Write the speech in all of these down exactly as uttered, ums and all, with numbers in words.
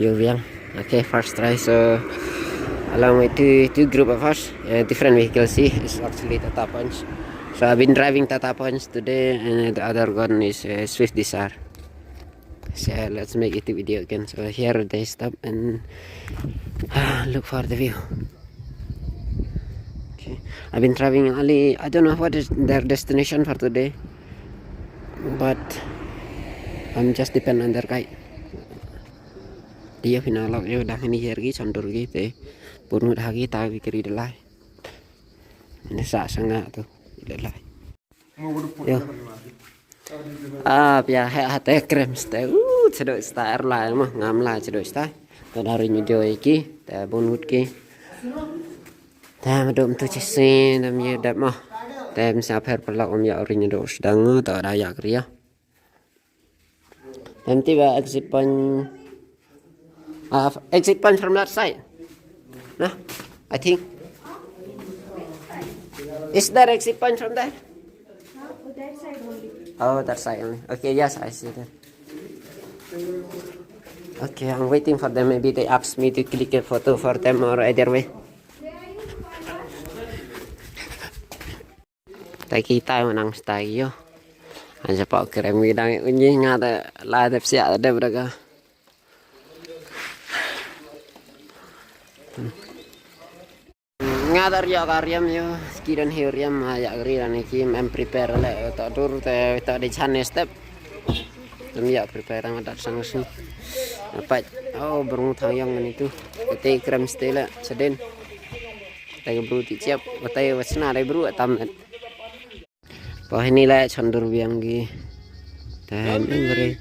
Ïoh biang. Okay, first try. So along with two two group of us, uh, different vehicles. See, it's actually Tata Punch. So I've been driving Tata Punch today, and the other one is uh, Swift Desire. So let's make it a video again. So here they stop and uh, look for the view. Okay, I've been driving only, I don't know what is their destination for today, but I'm just depend on their guide. Dia pina lok yo dah ni her gi sandur gi te. Pun ngut hagi ta bi kri delai. Ni sa sanga tu delai. Yo. Ah, pia he ha te krem ste. Uh, chedok sta er la mo ngam la chedok sta. Te dari ni dio iki te bun ngut ki. Te ma dum tu chesi nam ye dap mo. Te msa pher pelak om ya ori ni do sdang ta da ya kri ya. Empty ba exit point. Uh, exit point from that side. No, I think. Is there exit point from there? Oh, that side only. Okay, yes, I see that. Okay, I'm waiting for them. Maybe they asked me to click a photo for them or either way. Ta ki tai manang stai yo. An sa pau krem wi dang unyi nga ta la dep sia ta dep daga. Nga ta rio ka riam yo, ski dan hiu riam ha ya ri dan ki mem prepare le ta dur te ta di chan step. Tem ya prepare nga dat sang sing. Apa? Oh, berung thang yang ni tu. Te krem stela seden. Te bru ti chiap, te wasna dai bru tam. Pah ini lah chandur biang gi. Te memory.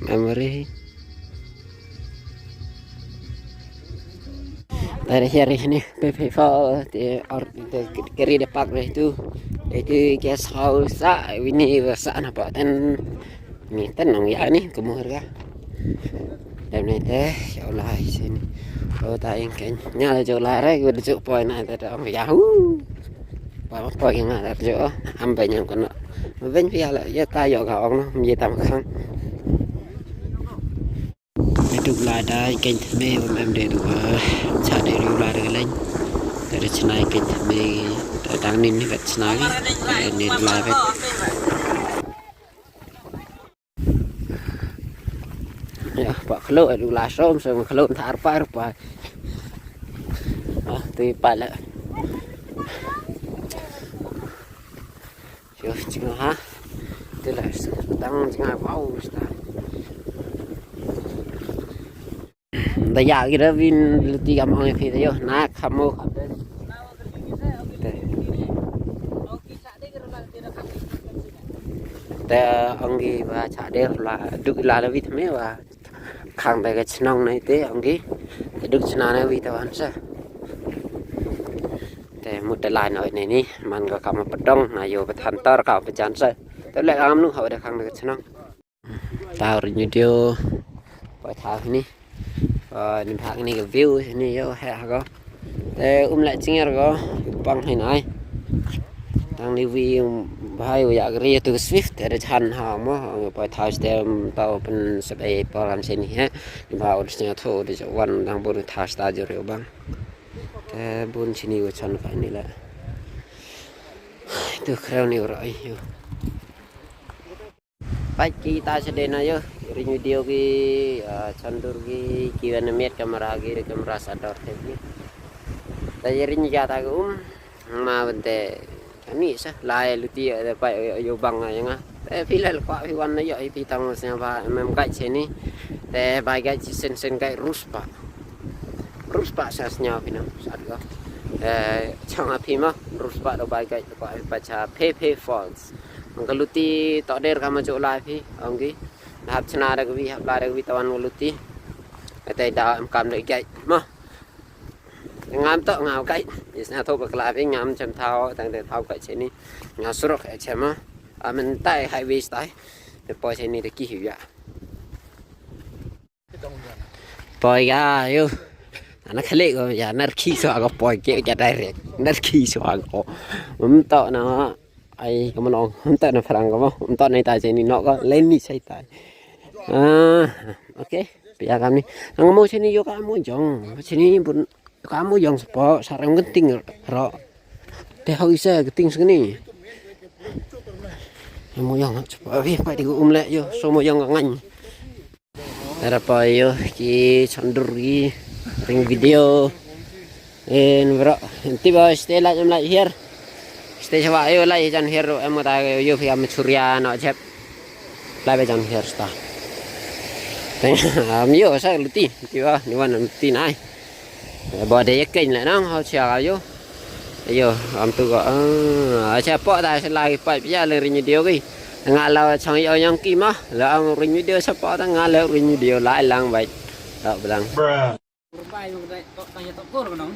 Memory. Te hari ini pe pe fa te or te kiri de pak re tu. Itu guest house sa ini sa na pa ten. Ni ten nong ya ni kumur ga. Dem ni te ya Allah sini. Oh ta ing ken. Nya la jo la re gu de jo poi na te dong ya hu. Pa pa ing na jo. Am ba nyang kono. Ben pia la ya ta yo ga ong no. Mi ta ma khang. Duk la da ken me um em de du. Cha de ru la de len. Te de chna ken me. Te dang nin ni vet chna gi. Te ni la vet. Ya, pa khlo du la som som khlo thar par pa. Ah, tu pa la. Yo, chinga ha. Tu la dang chinga wow sta. Da ya gira vin luti kam ong phi yo na khamo. Te ong gi ba cha de la duk la la vit me ba khang da ga chnong nai te ong gi duk chna na vit wan sa. Te mut da lai noi ne ni man ga kam padong na yo ba than tor ka ba jan sa. Te le am nu ha da khang da ga chnong. Tau ri video. Poi tau ni. Ni phak ni ka view ni yo he ha ko. Te um la chinger ko. Pang hai nai. Tang ni wi bai ya kri tu Swift te chan ha mo. Poi tau ste tau pen sebai program sini he. Ni ba ud snya tho de wan dang bun tau sta jor yo bang. Te bun sini u chan ka ni la. Tu kreu ni ro ai yo. Pat ki ta sdena yo, ring video ki, ah, chandur ki, ki wan miet kamera ki, kamera sador te ki. Ta ring ya ta ki um, ma bente, ani sa, lai luti, eh, pa, eh, yo bang, eh, nga. Te phi la kwa phi wan na yo, phi tang snya ba, mem kai cheni. Te bai kai chi sen sen kai ruspa. Ruspa sa snya phi na, sat go. Eh, chang phi ma, ruspa do bai kai, kwa phi pa cha, Phe Phe Falls. Ka luti to der ka ma jo lai phi, ong ki. Hap chna da ka wi, hap la da ka wi tawan ka luti. Ka tai da em kam da kai. Ma. Ngam to ngam kai. Is na to ka kla phi ngam chem thao, tang de thao kai cheni. Ngam surok e chem ma. Amen tai highway tai. Te po cheni de ki hi ya. Poi ga yo. Ana khale ko ya nar khi so ko poi ke ya direct. Nar khi so ko. Um to na ai ko mo um to na phrang ko mo. Um to na ta cheni no ko len ni sai tai. Ah, okay. Pia kam ni. Ang mo sini yo ka mo jong. Sini bun ka mo jong sepo sarang genting ro. Te hau isa genting sini. Mo jong sepo wi pa di um le yo so mo jong ngan. Ara pa yo ki chandur ki ring video. En bro, ti ba stay like em like here. Stay sawa yo like jan here em ta yo phi am surya no jep. Lai ba jan here sta. Am yo sa luti ti ba ni wan luti nai. Ba de yak kein la nang hau chia yo. Yo am tu ko. Acha po ta sa lai pa pia le ring video ki. Nga la chang yo yang ki ma la ang ring video sa po ta nga la ring video lai lang bai. Tak belang.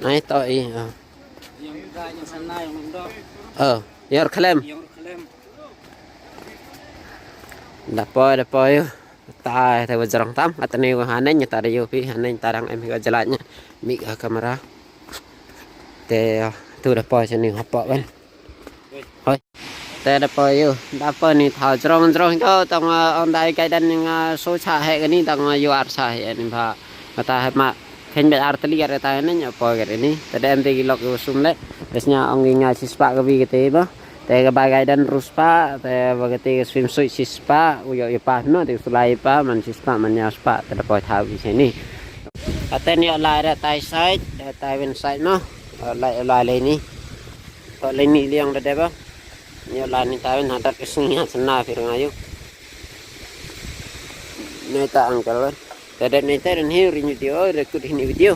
Ai to i. Oh, yor khlem. Da poi da poi. Ta ta wajrong tam atne wa hanen ta da yo phi hanen ta dang em hi ka jalan nya. Mi ka kamera. Te tu da poi sini hapa ban. Hoi. Te da poi yo da poi ni thaw jrong jrong ko tang on dai kai dan ning so cha he ni tang yo ar cha he ni ba. Mata he ma khen be ar tali ar ta ne nya poi ka ni. Te da em te ki lok yo sum le. Bes nya ong ngi nga sispa ka bi ka te ba. Te ka ba gai dan ruspa te ba ka te ka swimsuit sispa u yo yo pa no te sulai pa man sispa man nya spa te da poi thaw bi sini. Ate ni lai da tai side da tai win side no. Lai lai le ni. Ko le ni liang da de ba. Ni lai ni tai win hadat ka sngi ha sana phi nga yo. Ne ta angkal. Te da ne te ren hi ring video re kut hini video.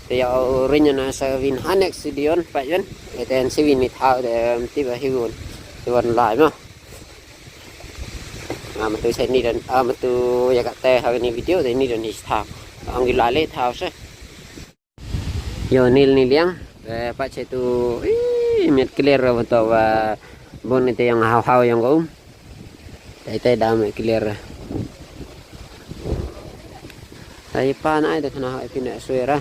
Te ya ring na sa win ha next video pa yun. Te en si win ni thaw de ti ba hi won. Ti won lai ma. Am tu se ni dan am tu ya ka te ha ni video te ni dan ni thaw. Ang gi lai le thaw se. Yo nil ni liang. Eh, pa che tu i miet clear ba to ba bon ni te yang hau hau yang ko um. Tai tai da miet clear. Tai pa na ai de kana ai pina suera.